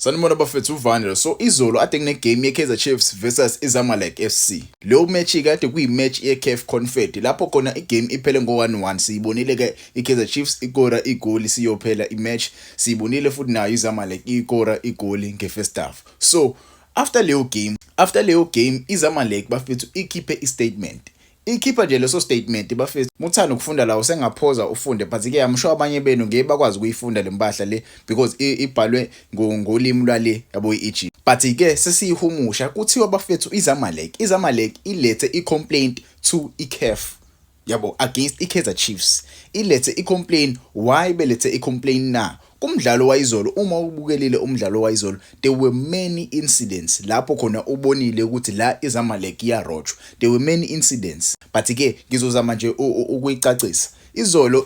Sanibona bafethu, uVandre. So izolo ade kune-game ye-Kaizer Chiefs versus iZamalek FC. Leyo match kade kuyi-match ye-CAF Confed, lapho khona igame iphele ngo-1-1. Siyibonile ke i-Kaizer Chiefs ikora igoli siyophela i-match. Siyibonile futhi nayo iZamalek ikora igoli nge-first half. So after leyo game iZamalek, bafethu, ikhiphe i-statement. Ikhipha nje leso statement, bafethu, muthanda ukufunda la usengaphoza ufunde, but ke I'm sure abanye benu ngeke bakwazi ukuyifunda le mpahla le because ibhalwe ngolimi lwale, yabo, i-Egypt. But ke sesiyihumusha, kuthiwa, bafethu, iZamalek ilethe i-complaint to iCAF, yabo, against iKaizer Chiefs. Ilethe i-complaint. Why belethe i-complaint na? Kumdlalo wayizolo, uma ubukelile umdlalo wayizolo, there were many incidents lapho khona ubonile ukuthi la iZamalek iyarojwa. There were many incidents, but ke ngizozama nje ukuyicacisa. Izolo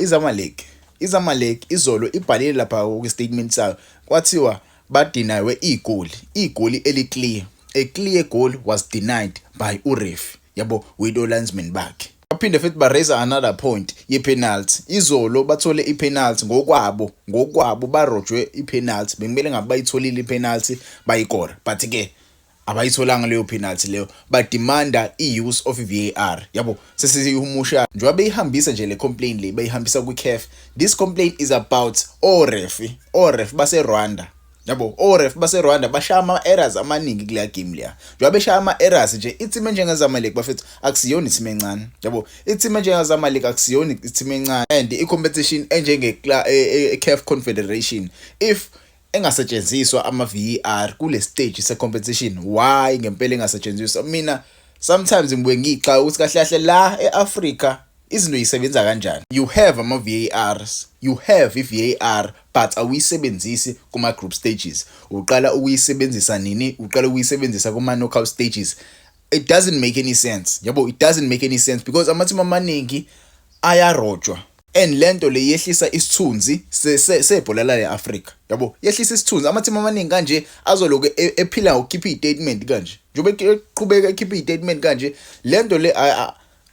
iZamalek izolo ibhalile lapha ku statement sayo, kwathiwa badeniwe igoli, igoli eli-clear. A clear goal was denied by uref, yabo, with linesman bakhe. Baphinde futhi ba raise another point ye-penalty. Izolo bathole i-penalty ngokwabo, barojwe i-penalty. Bekumele ngabe bayitholile i-penalty, bayikora, but ke abayitholanga leyo penalty leyo. Bademanda i-use of i-VAR, yabo. Sesiyihumusha njengoba beyihambisa nje le complaint le, bayihambisa kwi-CAF. This complaint is about oref base Rwanda, yabo. Oref base Rwanda bashaya ama errors amaningi kuleya game leya. Njengoba beshaya ama errors nje, i-team enjengeZamalek, bafethu, akusiyona i-team encane, yabo. I-team enjengeZamalek akusiyona i-team encane, and i-competition enjenge CAF Confederation, if engasetshenziswa ama VAR kule stage se competition, why ngempela engasetshenziswa? Mina sometimes ngibuye ngixaka ukuthi kahle kahle la eAfrica izinto yisebenza kanjani. You have ama VARs, you have i-VAR, but awuyisebenzisi kuma group stages. Uqala ukuyisebenzisa nini? Uqala ukuyisebenzisa kuma knockout stages. It doesn't make any sense, yabo. It doesn't make any sense because amateam amaningi ayarojwa, and lento le yehlisa isithunzi sebhola la e-Afrika, yabo. Yehlisa isithunzi. Amateam amaningi kanje azoloku ephila ngokukhipha i-statement kanje, njengoba eqhubeka ekhipha i-statement kanje. Lento le,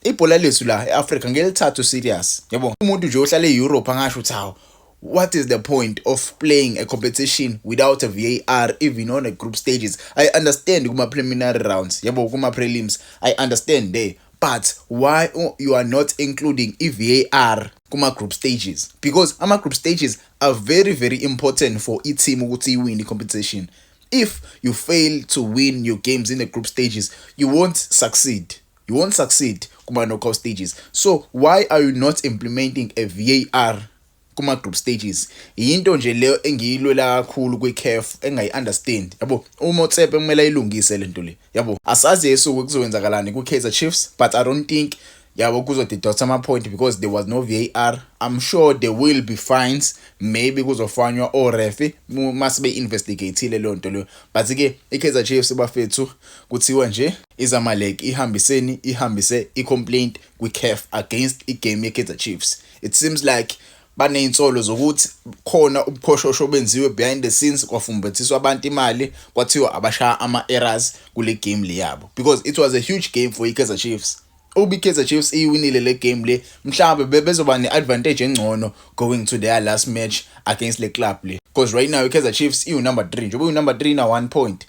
ibhola lethu la e-Afrika ngeke lithathwe serious, yabo. Umuntu nje ohlala e-Europe angasho ukuthi, "Hawu, what is the point of playing a competition without a VAR even on a group stages?" I understand kuma preliminary rounds, yabo, kuma prelims, I understand there, but why you are not including i-VAR kuma group stages? Because ama group stages are very, very important for i-team ukuthi iwin i-competition. If you fail to win your games in the group stages, you won't succeed, you won't succeed kuma knockout stages. So why are you not implementing a VAR kuma group stages? Into nje leyo engiyilwela kakhulu kwi-CAF, engayi-understand, yabo. UMotsepe kumele ayilungise lento le, yabo. Asazi esuku kuzokwenzakalani ku-Kaizer Chiefs, but I don't think, yabo, kuzodeduct ama-point because there was no VAR. I'm sure there will be fines, maybe kuzofanywa oref mase be-investigateile leyo nto leyo. But-ke i-Kaizer Chiefs, bafethu, kuthiwa nje iZamalek ihambiseni, ihambise i-complaint kwi-CAF against igame ye-Kaizer Chiefs. It seems like banezinsolo zokuthi khona ubukhoshosho benziwe behind the scenes, kwafumbethiswa abantu imali, kwathiwa abashaya ama-errors kule game le yabo, because it was a huge game for i-Kaizer Chiefs. Uba i-Kaizer Chiefs iwinile le game le, mhlawumbe bezoba ne-advantage engcono going to their last match against le club le, because right now i-Kaizer Chiefs iwu-number 3. Njengoba iwu-number 3 na 1 point,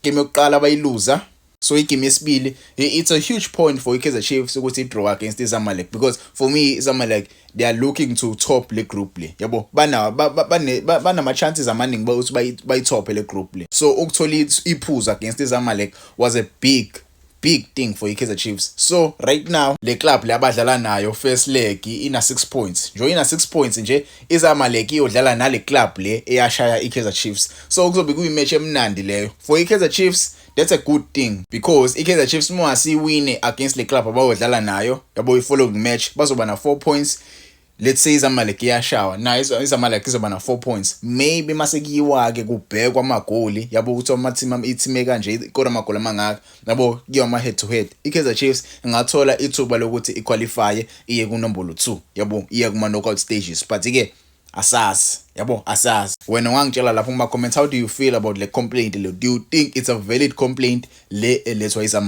game yokuqala bayiluza, so igame yesibili, it's a huge point for i-Kaizer Chiefs ukuthi i-draw against iZamalek, because for me iZamalek, they are looking to top le group le, yabo. Banama chances amaningi ukuthi bayithophe le group le, so ukuthola iphuzu against iZamalek was a big, big thing for iKaizer Chiefs. So right now le club le abadlala nayo first leg ina 6 points nje, ina 6 points nje. IZamalek iyodlala nale club le eyashaya iKaizer Chiefs, so kuzobe kuyimatch emnandi leyo for iKaizer Chiefs. That's a good thing because iKaizer Chiefs mawasiwine against le club abayodlala nayo, yabo, i-following match bazoba na 4 points. Let's say iZamalek iyashawa nayo, iZamalek izoba na 4 points. Maybe mase kuyiwa ke kubhekwa amagoli, yabo, ukuthi ama team, i-team kanje ikora amagoli amangaka, yabo, kuyiwa ama head to head, iKaizer Chiefs ingathola ithuba lokuthi iqualify iye kunombolo 2, yabo, iye kuma knockout stages. But ke asazi, yabo, asazi. Wena ungangitshela lapho kuma comments, how do you feel about le complaint le? Do you think it's a valid complaint le elethwa iZamalek?